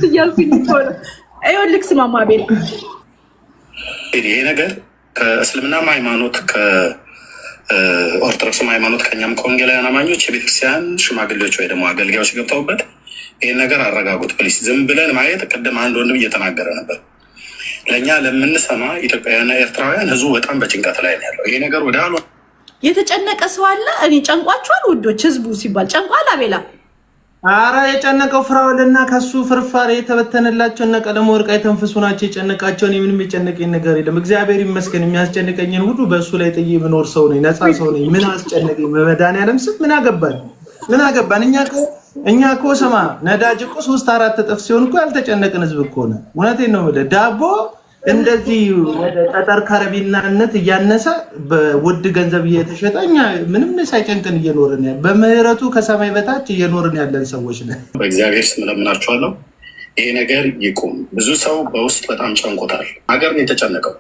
የሚሉት እያልኩኝ እኮ ነው። ይኸውልህ ስማማ ቤል፣ ይሄ ነገር ከእስልምናም ሃይማኖት፣ ከኦርቶዶክስም ሃይማኖት፣ ከኛም ከወንጌላውያን አማኞች የቤተክርስቲያን ሽማግሌዎች ወይ ደግሞ አገልጋዮች ገብተውበት ይህን ነገር አረጋጉት please። ዝም ብለን ማየት፣ ቅድም አንድ ወንድም እየተናገረ ነበር። ለእኛ ለምንሰማ ኢትዮጵያውያንና ኤርትራውያን ህዝቡ በጣም በጭንቀት ላይ ነው ያለው። ይሄ ነገር ወደ አሉ የተጨነቀ ሰው አለ። እኔ ጨንቋችኋል ውዶች፣ ህዝቡ ሲባል ጨንቋል። አቤላ። አረ የጨነቀው ፍራውልና ከሱ ፍርፋሪ የተበተነላቸው እነ ቀለም ወርቅ የተንፍሱ ናቸው የጨነቃቸው። እኔ ምንም የጨነቀኝ ነገር የለም። እግዚአብሔር ይመስገን። የሚያስጨንቀኝን ሁሉ በእሱ ላይ ጥዬ የምኖር ሰው ነኝ፣ ነፃ ሰው ነኝ። ምን አስጨነቀኝ? በመድኃኒዓለም ስም ምን አገባን? ምን አገባን? እኛ እኮ ስማ፣ ነዳጅ እኮ ሶስት አራት እጥፍ ሲሆን እኮ ያልተጨነቅን ህዝብ እኮ ነን። እውነቴን ነው የምልህ። ዳቦ እንደዚህ ወደ ጠጠር ከረቢናነት እያነሰ በውድ ገንዘብ እየተሸጠ እኛ ምንም ሳይጨንቅን እየኖርን በምህረቱ ከሰማይ በታች እየኖርን ያለን ሰዎች ነን። በእግዚአብሔር ስም እለምናችኋለሁ፣ ይሄ ነገር ይቁም። ብዙ ሰው በውስጥ በጣም ጨንቆታል። ሀገር ነው የተጨነቀው።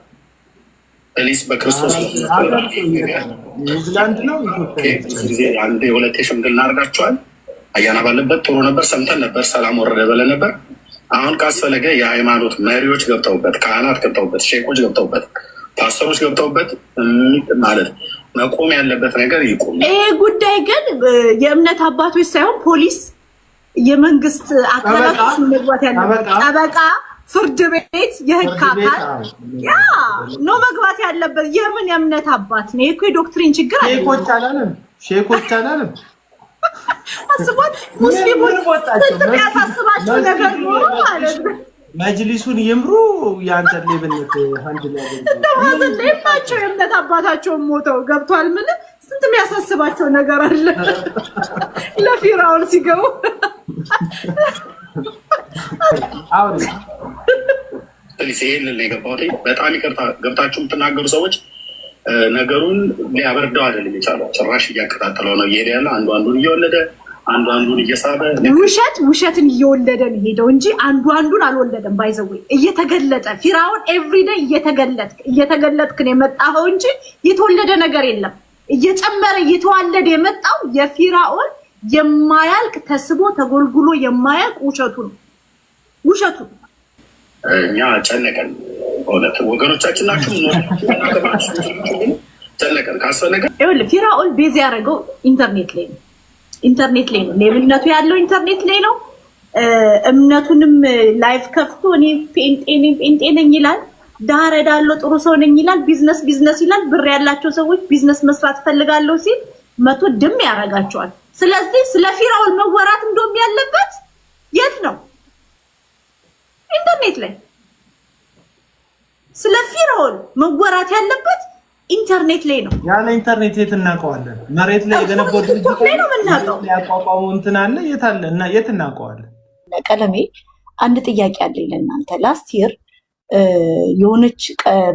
Please በክርስቶስ ኒውዚላንድ ነው ኢትዮጵያ። ብዙ ጊዜ አንድ የሁለቴ ሽምግልና አድርጋችኋል። አያና ባለበት ጥሩ ነበር፣ ሰምተን ነበር፣ ሰላም ወረደ ብለን ነበር። አሁን ካስፈለገ የሃይማኖት መሪዎች ገብተውበት፣ ካህናት ገብተውበት፣ ሼኮች ገብተውበት፣ ፓስተሮች ገብተውበት ማለት መቆም ያለበት ነገር ይቁም። ይሄ ጉዳይ ግን የእምነት አባቶች ሳይሆን ፖሊስ፣ የመንግስት አካላቶች መግባት ያለበት፣ ጠበቃ፣ ፍርድ ቤት፣ የህግ አካል ያ ነው መግባት ያለበት። የምን የእምነት አባት ነው? ይሄ እኮ የ doctrine ችግር አለ። ሼኮች አላለም፣ ሼኮች አላለም። አስቧል። ሙስሊሞች ስንት የሚያሳስባቸው ነገር ኖሮ ማለት ነው። መጅሊሱን ይምሩ። የአንተን ሌብነት አንድ ላይ እንደ ሀዘን ላይ ናቸው። የእምነት አባታቸውን ሞተው ገብቷል። ምን ስንት የሚያሳስባቸው ነገር አለ ለፊራውን ሲገቡ። Please ይሄንን ነው የገባሁት። በጣም ይቅርታ፣ ገብታችሁ የምትናገሩ ሰዎች ነገሩን ሊያበርደው አይደለም የቻለው፣ ጭራሽ እያቀጣጠለው ነው እየሄደ ያለ። አንዱ አንዱን እየወለደ፣ አንዱ አንዱን እየሳበ። ውሸት ውሸትን እየወለደ ነው ሄደው እንጂ አንዱ አንዱን አልወለደም። By the way እየተገለጠ ፊራውን everyday እየተገለጥክ እየተገለጥክ ነው የመጣኸው እንጂ የተወለደ ነገር የለም። እየጨመረ እየተዋለደ የመጣው የፊራኦን የማያልቅ ተስቦ ተጎልጉሎ የማያልቅ ውሸቱ ነው ውሸቱ። እኛ ጨነቀን፣ በእውነት ወገኖቻችን ናችሁ፣ ጨነቀን። ካስፈለገ ይኸውልህ ፊራኦል base ያደረገው ኢንተርኔት ላይ ነው። ኢንተርኔት ላይ ነው ሌብነቱ ያለው፣ ኢንተርኔት ላይ ነው። እምነቱንም live ከፍቶ እኔ ጴንጤ ነኝ ጴንጤ ነኝ ይላል። ድሃ እረዳለሁ ጥሩ ሰው ነኝ ይላል። Business business ይላል። ብር ያላቸው ሰዎች ቢዝነስ መስራት ፈልጋለሁ ሲል መቶ ድም ያደርጋቸዋል። ስለዚህ ስለ ፊራኦል መወራት እንደውም ያለበት የት ነው? ኢንተርኔት ላይ። ስለ ፊራኦል መወራት ያለበት ኢንተርኔት ላይ ነው። ያለ ኢንተርኔት የት እናውቀዋለን? መሬት ላይ የገነባው ቲክቶክ ላይ ነው የምናውቀው። ያቋቋመው እንትን አለ የት አለ እና የት እናውቀዋለን? ቀለሜ፣ አንድ ጥያቄ አለኝ ለእናንተ። Last year የሆነች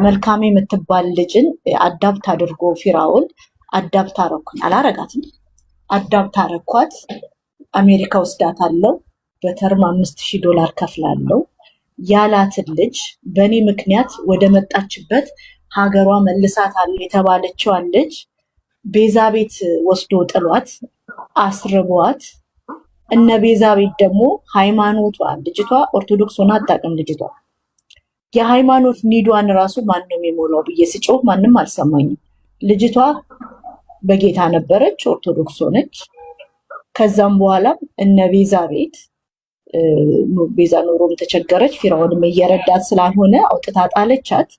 መልካሜ የምትባል ልጅን adopt አድርጎ ፊራኦል adopt አረኩኝ፣ አላረጋትም፣ adopt አረኳት። አሜሪካ ወስዳት አለው፣ በ term $5,000 ከፍላለው ያላትን ልጅ በእኔ ምክንያት ወደ መጣችበት ሀገሯ መልሳታለሁ የተባለችዋን ልጅ ቤዛ ቤት ወስዶ ጥሏት አስርቧት፣ እነ ቤዛ ቤት ደግሞ ሃይማኖቷ ልጅቷ ኦርቶዶክስ ሆና አታውቅም። ልጅቷ የሃይማኖት need ኧን ራሱ ማን ነው የሚሞላው ብዬ ስጮህ ማንም አልሰማኝም። ልጅቷ በጌታ ነበረች፣ ኦርቶዶክስ ሆነች። ከዛም በኋላ እነ ቤዛ ቤት ቤዛ ኖሮም ተቸገረች። ፊራውንም እየረዳት ስላልሆነ አውጥታ ጣለቻት።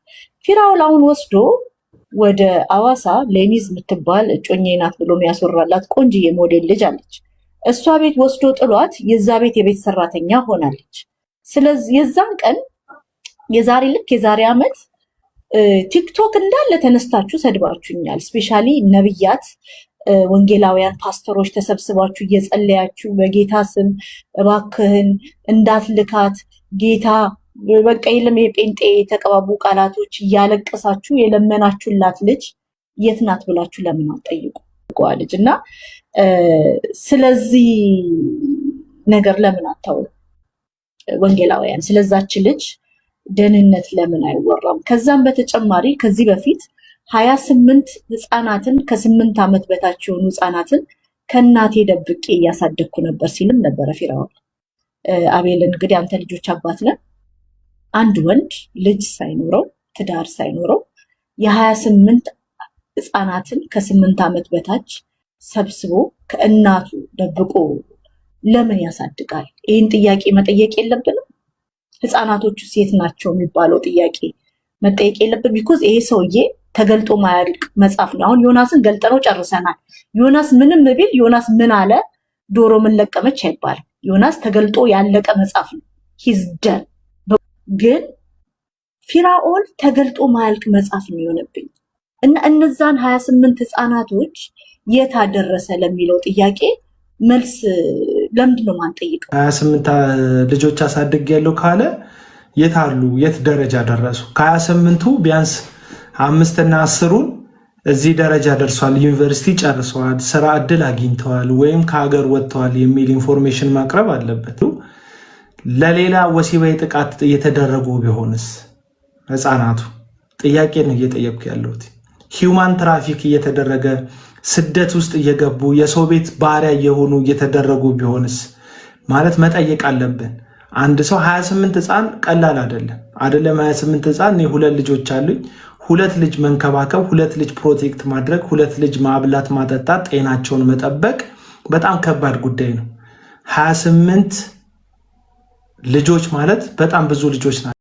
ፊራውል አሁን ወስዶ ወደ አዋሳ ሌኒዝ የምትባል እጮኜ ናት ብሎ የሚያስወራላት ቆንጅዬ ሞዴል ልጅ አለች። እሷ ቤት ወስዶ ጥሏት የዛ ቤት የቤት ሰራተኛ ሆናለች። ስለዚህ የዛን ቀን የዛሬ ልክ የዛሬ ዓመት ቲክቶክ እንዳለ ተነስታችሁ ሰድባችሁኛል። Especially ነብያት፣ ወንጌላውያን፣ ፓስተሮች ተሰብስባችሁ እየጸለያችሁ በጌታ ስም እባክህን እንዳትልካት ጌታ በቃ የለም የጴንጤ የተቀባቡ ቃላቶች እያለቀሳችሁ የለመናችሁላት ልጅ የት ናት ብላችሁ ለምን አትጠይቁ? ልጅ እና ስለዚህ ነገር ለምን አታውሩ? ወንጌላውያን ስለዛች ልጅ ደህንነት ለምን አይወራም? ከዛም በተጨማሪ ከዚህ በፊት 28 ህፃናትን፣ ከ8 ዓመት በታች የሆኑ ህፃናትን ከእናቴ ደብቄ እያሳደግኩ ነበር ሲልም ነበረ ፊራኦል። አቤል፣ እንግዲህ አንተ ልጆች አባት ነህ። አንድ ወንድ ልጅ ሳይኖረው፣ ትዳር ሳይኖረው የ28 ህፃናትን ከ8 ዓመት በታች ሰብስቦ ከእናቱ ደብቆ ለምን ያሳድጋል? ይህን ጥያቄ መጠየቅ የለብንም? ህፃናቶቹ ሴት ናቸው የሚባለው ጥያቄ መጠየቅ የለብን? Because ይሄ ሰውዬ ተገልጦ ማያልቅ መጽሐፍ ነው። አሁን ዮናስን ገልጠነው ጨርሰናል። ዮናስ ምንም ቢል፣ ዮናስ ምን አለ፣ ዶሮ ምን ለቀመች አይባልም። ዮናስ ተገልጦ ያለቀ መጽሐፍ ነው። He's done። ግን ፊራኦል ተገልጦ ማያልቅ መጽሐፍ ነው የሆነብኝ። እና እነዛን 28 ህፃናቶች የት አደረሰ ለሚለው ጥያቄ መልስ ለምንድን ነው ማንጠይቀው? 28 ልጆች አሳድግ ያለው ካለ የት አሉ? የት ደረጃ ደረሱ? ከ28ቱ ቢያንስ አምስትና 10ሩን እዚህ ደረጃ ደርሷል፣ ዩኒቨርሲቲ ጨርሰዋል፣ ስራ እድል አግኝተዋል፣ ወይም ከሀገር ወጥተዋል የሚል information ማቅረብ አለበት። ለሌላ ወሲባዊ ጥቃት እየተደረጉ ቢሆንስ ህፃናቱ? ጥያቄ ነው እየጠየቅኩ ያለሁት። Human traffic እየተደረገ፣ ስደት ውስጥ እየገቡ፣ የሰው ቤት ባሪያ እየሆኑ እየተደረጉ ቢሆንስ ማለት መጠየቅ አለብን። አንድ ሰው 28 ህፃን ቀላል አይደለም። አይደለም 28 ህፃን፣ እኔ ሁለት ልጆች አሉኝ። ሁለት ልጅ መንከባከብ፣ ሁለት ልጅ protect ማድረግ፣ ሁለት ልጅ ማብላት፣ ማጠጣት፣ ጤናቸውን መጠበቅ በጣም ከባድ ጉዳይ ነው። 28 ልጆች ማለት በጣም ብዙ ልጆች ናቸው።